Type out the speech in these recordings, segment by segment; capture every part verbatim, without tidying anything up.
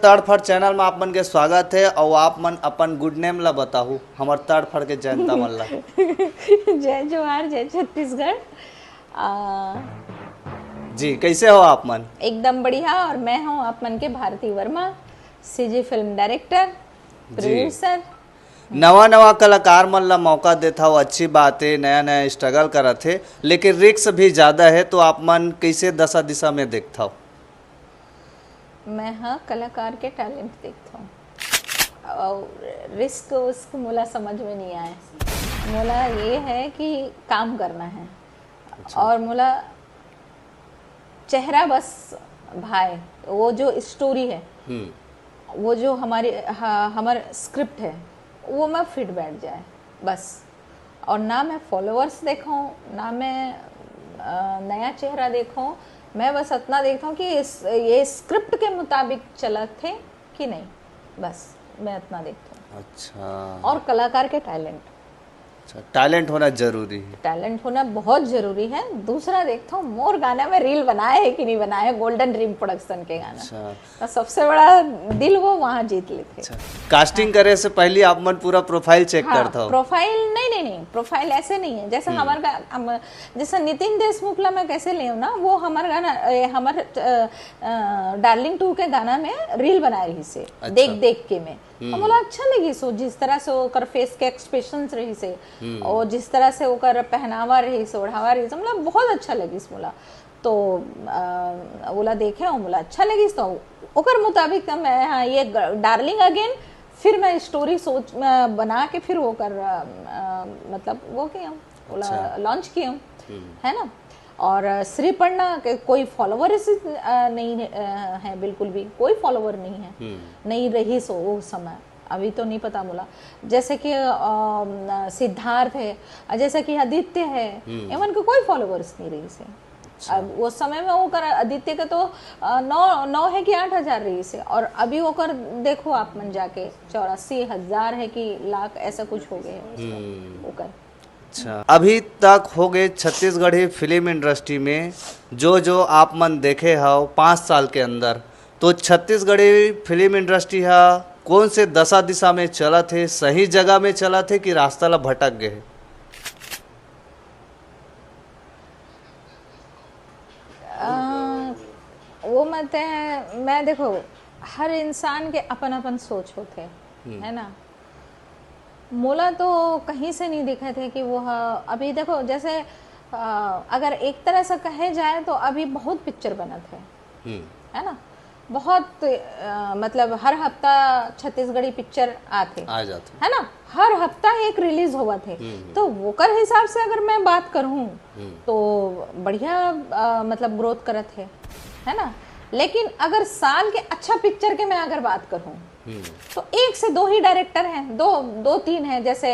तड़फड़ channel में आप मन के स्वागत है। और आप मन अपन गुड नेम ला बताहू हमर तड़फड़ के जनता मन ला। जय जोहार, जय छत्तीसगढ़। आ, जी, कैसे हो आप मन? एकदम बढ़िया। और मैं हूँ आप मन के Bharti Verma, CG film director, producer. नवा नवा कलाकार मन ला मौका देत हव, अच्छी बात है, नया नया स्ट्रगल करत है, लेकिन रिस्क भी ज्यादा है। तो आप मन कैसे दशा दिशा में देखत हव? मैं हाँ कलाकार के टैलेंट देखता हूँ, और रिस्क उस्क मोला समझ में नहीं आए। मोला ये है कि काम करना है। अच्छा। और मोला चेहरा बस भाए, वो जो स्टोरी है, हम्म। वो जो हमारी, हा, हमारा स्क्रिप्ट है, वो मैं फिट बैठ जाए बस। और ना मैं फॉलोअर्स देखा हूँ, ना मैं अ, नया चेहरा देखा हूँ। मैं बस इतना देखता हूँ कि इस, ये स्क्रिप्ट के मुताबिक चलत थे कि नहीं, बस मैं इतना देखता हूँ। अच्छा। और कलाकार के टैलेंट। अच्छा, टैलेंट होना जरूरी है। टैलेंट होना बहुत जरूरी है। दूसरा देखता हूँ मोर गाना में रील बनाए है कि नहीं बनाए है, गोल्डन ड्रीम प्रोडक्शन के गाना। अच्छा। तो सबसे बड़ा दिल वो वहाँ जीत लेते। अच्छा, कास्टिंग करे से पहले आप मन पूरा प्रोफाइल चेक हाँ, करत हव? प्रोफाइल नहीं, नहीं, नहीं, प्रोफाइल ऐसे नहीं है। जैसे हमारे गा-, हम, जैसे नितिन देशमुख ला मैं कैसे ले ना, वो हमारे गाना, ए, हमारे अ, अ, डार्लिंग टू के गाना में रील बनाए रही से, अच्छा। देख देख के मैं तो मोला अच्छा लगी सो, जिस तरह से ओकर फेस के एक्सप्रेशन रही से, और जिस तरह से ओकर पहनावा रही से, ओढ़ावा रही से, मतलब बहुत अच्छा लगी मोला। तो अ, ओला देखे और मोला अच्छा लगी, तो ओकर मुताबिक तो मैं, हाँ, ये डार्लिंग अगेन, फिर मैं स्टोरी सोच, अ, बना के फिर वो कर, अ, अ, मतलब वो किया, ओला अच्छा। लॉन्च किया, है ना। और अ, श्री पन्ना के कोई फॉलोअर इस, अ, नहीं है, अ, है, बिल्कुल भी कोई फॉलोअर नहीं है, नहीं रही सो वो समय। अभी तो नहीं पता मोला। जैसे कि अ, सिद्धार्थ है, अ, जैसे कि आदित्य है, एमन के कोई फॉलोअर्स नहीं रही से। अब वो समय में ओकर आदित्य के तो अ, नौ नौ है कि आठ हजार रही से, और अभी ओकर देखो आप मन जाके चौरासी हजार है कि लाख, ऐसा कुछ हो गए है उसका, ओकर। अच्छा, अभी तक हो गए छत्तीसगढ़ी फिल्म इंडस्ट्री में जो जो आप मन देखे हव पाँच साल के अंदर, तो छत्तीसगढ़ी फिल्म इंडस्ट्री हा कौन से दशा दिशा में चलत हे, सही जगह में चलत हे कि रास्ता ला भटक गए हे? अ, वो मत है, मैं देखो, हर इंसान के अपन अपन सोच होते, है ना। मोला तो कहीं से नहीं दिखत है कि वो ह-, अभी देखो, जैसे अ, अगर एक तरह से कहे जाए तो अभी बहुत पिक्चर बनत है, है ना। बहुत अ, मतलब हर हफ्ता छत्तीसगढ़ी पिक्चर आथे, आ जाते। है ना, हर हफ्ता एक रिलीज होवत है। तो ओकर हिसाब से अगर मैं बात करूँ तो बढ़िया अ, मतलब ग्रोथ करत है, है ना। लेकिन अगर साल के अच्छा पिक्चर के मैं अगर बात करूँ तो एक से दो ही डायरेक्टर हैं, दो दो तीन हैं। जैसे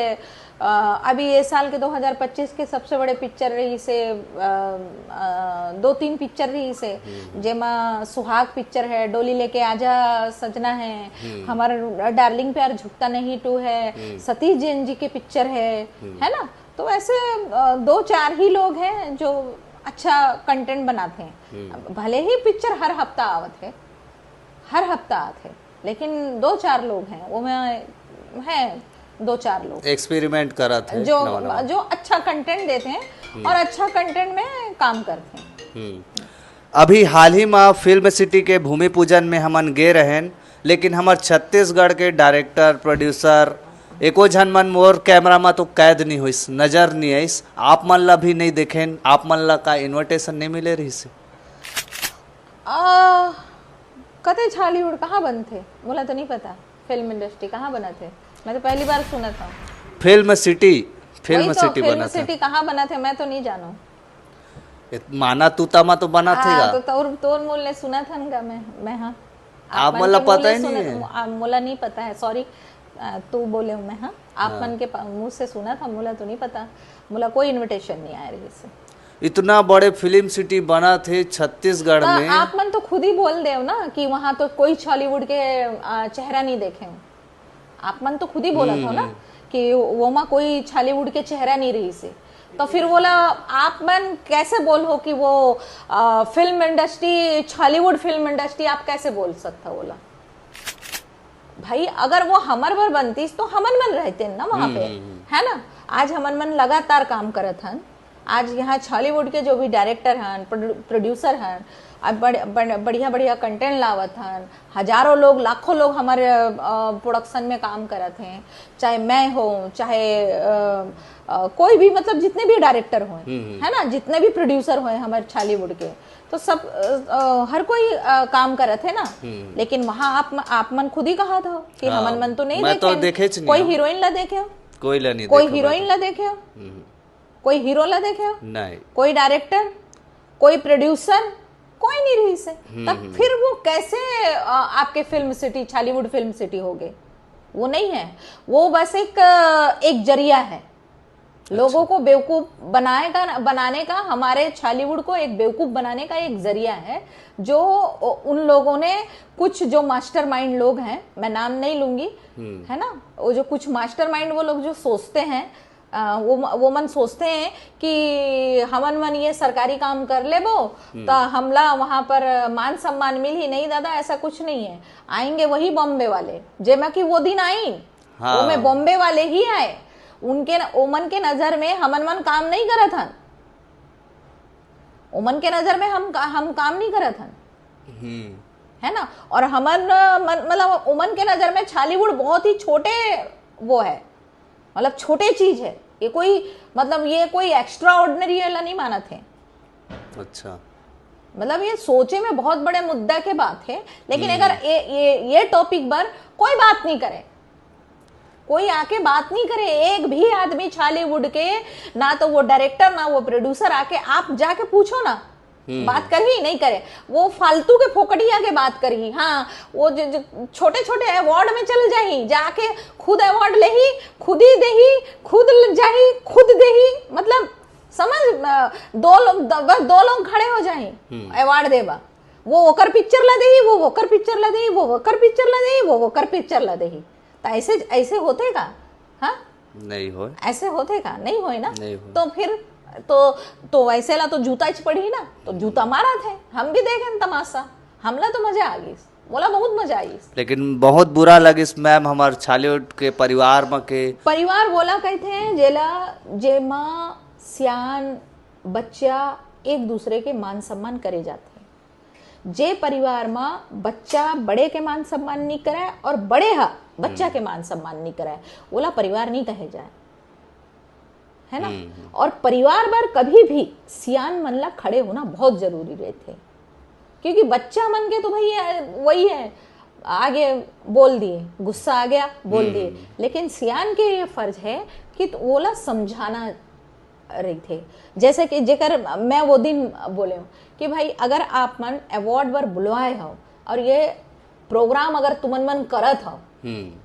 अ, अभी ये साल के दो हज़ार पच्चीस के सबसे बड़े पिक्चर रही से, अ, अ, दो तीन पिक्चर रही से, जेमा सुहाग पिक्चर है, डोली लेके आजा सजना है, हमारा डार्लिंग प्यार झुकता नहीं टू है, सतीश जैन जी के पिक्चर है, है ना। तो ऐसे अ, दो चार ही लोग हैं जो अच्छा कंटेंट बनाते हैं। भले ही पिक्चर हर हफ्ता आवत है, हर हफ्ता आत है, लेकिन दो चार लोग हैं, वो में है दो चार लोग एक्सपेरिमेंट करत हे जो नवा नवा। जो अच्छा कंटेंट देते हैं और अच्छा कंटेंट में काम करते हैं। अभी हाल ही में फिल्म सिटी के भूमि पूजन में हमन गे रहेन, लेकिन हमर छत्तीसगढ़ के डायरेक्टर प्रोड्यूसर एको झन मन मोर कैमरा में तो कैद नहीं होइस, नजर नहीं आइस। आप मन ला भी नहीं देखेन, आप मन ला का इनविटेशन नहीं मिले रहिस? आ, कते छालीवुड कहाँ बनथे? मोला तो नहीं पता, फिल्म इंडस्ट्री कहाँ बनत हे, मैं तो पहली बार सुनत हूँ। फिल्म सिटी, फिल्म वही तो, सिटी फिल्म बनत हे। सिटी कहाँ बनत हे, मैं तो नहीं जानू। इत-, माना तूता मा तो बनत हे हाँ, गा। तो तोर तोर मूल ले सुनत हन गा मैं, मैं हाँ। आप मन मन ला के मुंह पता ले ही नहीं सुनत है। हूँ, आ, मोला नहीं पता है, सॉरी, आ, तू बोले हूँ मैं, हाँ, आप मन के प- मुंह से सुना था, मोला तो नहीं पता, मोला कोई इनविटेशन नहीं आया रही से। इतना बड़े फिल्म सिटी बनत हे छत्तीसगढ़ तो में। आप मन तो खुद ही बोल देव ना कि वहाँ तो कोई छॉलीवुड के आ, चेहरा नहीं देखे हूँ। आप मन तो खुद ही बोलत हो ना कि वोमा कोई छॉलीवुड के चेहरा नहीं रही से, तो फिर बोला आप मन कैसे बोल हो कि वो आ, film industry, Chhollywood film industry आप कैसे बोल सकता हो बोला? भाई, अगर वो हमर बर बनतीस तो हमन मन रहते ना वहाँ पे, है ना? आज हमन मन लगातार काम करत हन। आज यहाँ छॉलीवुड के जो भी डायरेक्टर हन, प्रोड्यूसर हन, अब बढ़िया बढ़िया कंटेंट लावत हन। हजारों लोग, लाखों लोग हमारे प्रोडक्शन में काम करत हैं। चाहे मैं हो, चाहे अ, अ, कोई भी, मतलब जितने भी डायरेक्टर हों, है ना, जितने भी प्रोड्यूसर हों हमारे छॉलीवुड के, तो सब अ, अ, हर कोई अ, काम करत है ना। लेकिन वहाँ आप आप मन खुद ही कहा था कि हाँ, हमन मन तो नहीं मैं तो देखे, देखेच नहीं कोई हूँ। हीरोइन ला देखे हो, कोई ला नहीं कोई देखो, मैं हीरोइन तो। ला देखे हो, कोई हीरो ला देखे हो, नहीं। कोई डायरेक्टर, कोई प्रोड्यूसर, कोई नहीं रहिस हे। तब फिर वो कैसे अ, आपके film city, Chhollywood film city हो गए? वो नहीं है। वो बस एक अ, एक जरिया है लोगों को बेवकूफ बनाएगा बनाने का। हमारे छॉलीवुड को एक बेवकूफ बनाने का एक जरिया है, जो उ- उन लोगों ने, कुछ जो मास्टरमाइंड लोग हैं, मैं नाम नहीं लूंगी, है ना, वो जो कुछ मास्टरमाइंड, वो लोग जो सोचते हैं, अ, वो वो मन सोचते हैं कि हमन मन ये सरकारी काम कर लेबो, तो हमला वहां पर मान सम्मान मिलही। नहीं दादा, ऐसा कुछ नहीं है। आएंगे वही बॉम्बे वाले, जेमा कि वो दिन आई, हाँ। वो में बॉम्बे वाले ही आए। उनके न, ओमन के नजर में हमन मन काम नहीं करत हन। ओमन के नजर में हम का- हम काम नहीं करत हन, है ना? और हमन मन, मतलब ओमन के नजर में छॉलीवुड बहुत ही छोटे वो है, मतलब छोटे चीज है। ये कोई, मतलब ये कोई एक्स्ट्रा ऑर्डिनरी वाला नहीं मानत है। अच्छा। मतलब ये सोचे में बहुत बड़े मुद्दा के बात है, लेकिन अगर ये ये ये टॉपिक पर कोई बात नहीं करे, कोई आके बात नहीं करे, एक भी आदमी छॉलीवुड के, ना तो वो डायरेक्टर ना वो प्रोड्यूसर, आके आप जाके पूछो ना, बात करही नहीं करे, वो फालतू के फोकटिया के बात करही। हाँ, वो जो, जो छोटे छोटे अवार्ड में चल जाही, जाके खुद अवार्ड लेही, खुद ही देही, खुद ल- जाही, खुद देही। मतलब समझ, अ, दो लोग द- बस दो लोग खड़े हो जाही अवार्ड देबा। वो ओकर पिक्चर ला देही, वो ओकर पिक्चर ला देही, वो ओकर पिक्चर ला देही, वो ओकर पिक्चर ला देही। तो ऐसे ऐसे होते का? हाँ, नहीं होय। ऐसे होते का? नहीं होय ना। नहीं होय। तो फिर तो तो वैसे ला तो जूता च पड़ी ना, तो जूता मारा थे। हम भी देखे तमाशा, हमला तो मजा आ गई, बोला बहुत मजा आई। लेकिन बहुत बुरा लगिस मैम, हमार छॉलीवुड के परिवार म के। परिवार बोला कहते हैं जेला, जेमा सियान बच्चा एक दूसरे के मान सम्मान करे जाते हैं। जे परिवार म बच्चा बड़े के मान सम्मान नहीं करे और बड़े हा बच्चा के मान सम्मान नहीं करे, ओला परिवार नहीं कहे जाए, है ना? और परिवार बर कभी भी सियान मन ला खड़े होना बहुत जरूरी रहते, क्योंकि बच्चा मन के तो भाई ये वही है, आगे बोल दिए, गुस्सा आ गया, बोल दिए। लेकिन सियान के ये फर्ज है कि तो ओला समझाना रहिथे। जैसे कि जेकर मैं वो दिन बोले हूँ कि भाई, अगर आप मन अवार्ड बर बुलवाए हो और ये प्रोग्राम अगर तुमन मन करत हो,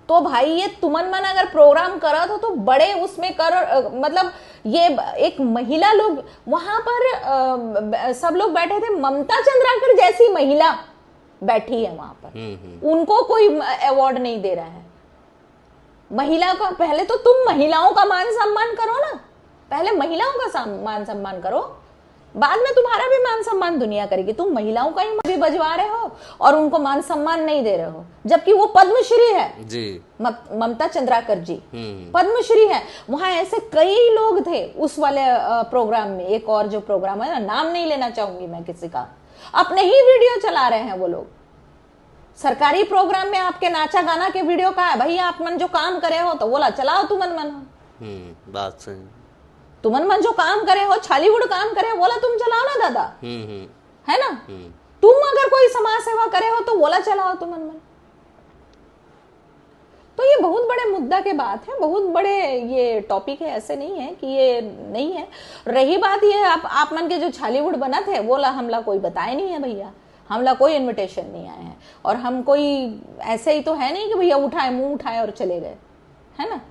तो भाई ये तुमन मन अगर प्रोग्राम करत हो तो बड़े उसमें कर, अ, मतलब ये ब- एक महिला लोग वहां पर, अ, ब- सब लोग बैठे थे, ममता चंद्राकर जैसी महिला बैठी है वहां पर, उनको कोई अवार्ड नहीं दे रहा है। महिला का, पहले तो तुम महिलाओं का मान सम्मान करो ना, पहले महिलाओं का सम- मान सम्मान करो, बाद में तुम्हारा भी मान सम्मान दुनिया करेगी। तुम महिलाओं का ही भी बजवा रहे हो और उनको मान सम्मान नहीं दे रहे हो, जबकि वो पद्मश्री है। जी। मम- ममता चंद्राकर जी पद्मश्री है। वहां ऐसे कई लोग थे उस वाले अ, प्रोग्राम में। एक और जो प्रोग्राम है ना, नाम नहीं लेना चाहूंगी मैं किसी का, अपने ही वीडियो चला रहे हैं वो लोग। सरकारी प्रोग्राम में आपके नाचा गाना के वीडियो का है, भैया आप मन जो काम करे हो तो वोला चलाओ, तुमन मन। हम्म, बात सही। तुमन मन जो काम करे हो, छॉलीवुड काम करे, वोला तुम चलाओ ना दादा, हम्म, हम्म। है ना? हम्म। तुम अगर कोई समाज सेवा करे हो तो वोला चलाओ तुमन मन। तो ये बहुत बड़े मुद्दा के बात है, बहुत बड़े ये टॉपिक है। ऐसे नहीं है कि ये नहीं है। रही बात ये आप आप मन के जो छॉलीवुड बनत है, वोला हमला कोई बताए नहीं है भैया, हमला कोई इनविटेशन नहीं आया है। और हम कोई ऐसे ही तो है नहीं कि भैया उठाए, मुंह उठाए और चले गए, है ना?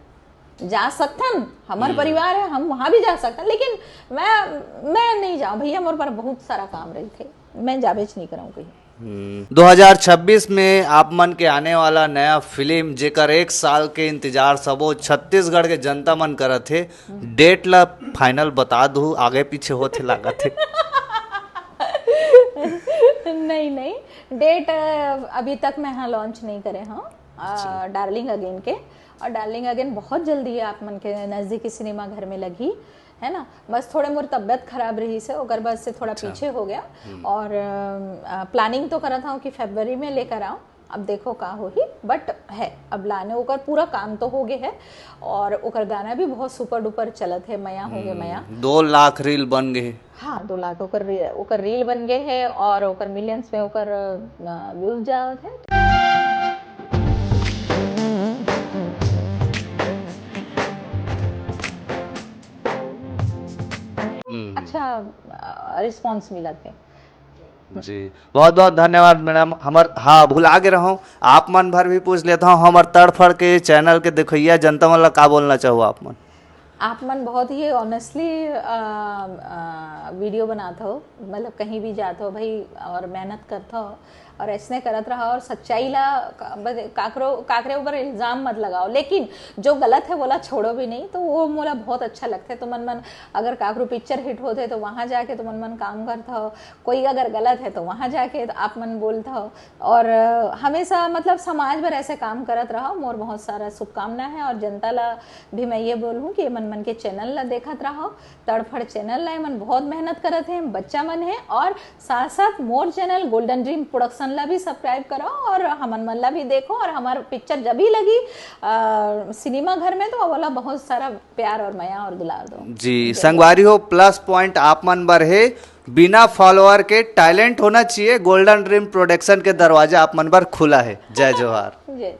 जा सकथन, हमार परिवार है, हम वहां भी जा सकथन, लेकिन मैं मैं नहीं जाऊं भैया, मोर पर बहुत सारा काम रही थे, मैं जाबेच नहीं कराऊं कहीं। हम्म। दो हज़ार छब्बीस में आप मन के आने वाला नया फिल्म, जेकर एक साल के इंतजार सबो छत्तीसगढ़ के जनता मन करत हे, डेट ला फाइनल बता दू, आगे पीछे होथे लागत हे। नहीं, नहीं, डेट अभी तक मैं हाँ लॉन्च नहीं करे हूँ डार्लिंग अगेन के। और डार्लिंग अगेन बहुत जल्दी आप मन के नजदीकी सिनेमा घर में लगी, है ना। बस थोड़े मोर तबियत खराब रही से, ओकर बाद से थोड़ा अच्छा। पीछे हो गया। और प्लानिंग तो करत हूँ कि फरवरी में लेकर आऊँ। अब देखो का होही, बट है अब लाने, ओकर पूरा काम तो हो गए है। और ओकर गाना भी बहुत सुपर डुपर चलत है, मया हो गए मया। दो लाख रील बन गए। हाँ, दो लाख ओकर री-, ओकर रील बन गए है और ओकर मिलियंस में ओकर व्यूज जावत है। हम्म, अच्छा रिस्पॉन्स मिलत है। जी, बहुत बहुत धन्यवाद मैडम। हमर, हाँ, भुला गे रहूँ, आप मन भर भी पूछ लेता हूँ, हमर तड़फड़ के चैनल के देखैया जनता मन ला का बोलना चाहो आप मन? आप मन बहुत ही ऑनेस्टली वीडियो बनात हो, मतलब कहीं भी जात हो भाई और मेहनत करत हो और ऐसने करत रहा और सच्चाई ला क-, बस काकरो काकरे ऊपर इल्जाम मत लगाओ, लेकिन जो गलत है वोला छोड़ो भी नहीं। तो वो मोला बहुत अच्छा लगता है। तो मन मन अगर काकरो पिक्चर हिट होते तो वहाँ जाके तो मन मन काम करत हो, कोई अगर गलत है तो वहाँ जाके तो आप मन बोलत हो। और अ, हमेशा मतलब समाज भर ऐसे काम करत रहो। मोर बहुत सारा शुभकामना है और जनता ला भी मैं ये बोलूँ कि मन मन के चैनल ला देखत रहो, तड़फड़ चैनल ला। मन बहुत मेहनत करत हैं, बच्चा मन है और साथ साथ मोर चैनल गोल्डन ड्रीम प्रोडक्शन ला भी सब्सक्राइब करो और हमन मन ला भी देखो और हमार पिक्चर जब भी लगी आ, सिनेमा घर में तो ओला बहुत सारा प्यार और मया और दुलार दो। जी, संगवारी हो, प्लस पॉइंट आप मन बर है, बिना फॉलोअर के टैलेंट होना चाहिए। गोल्डन ड्रीम प्रोडक्शन के दरवाजा आप मन बर खुला है। जय जोहार। जय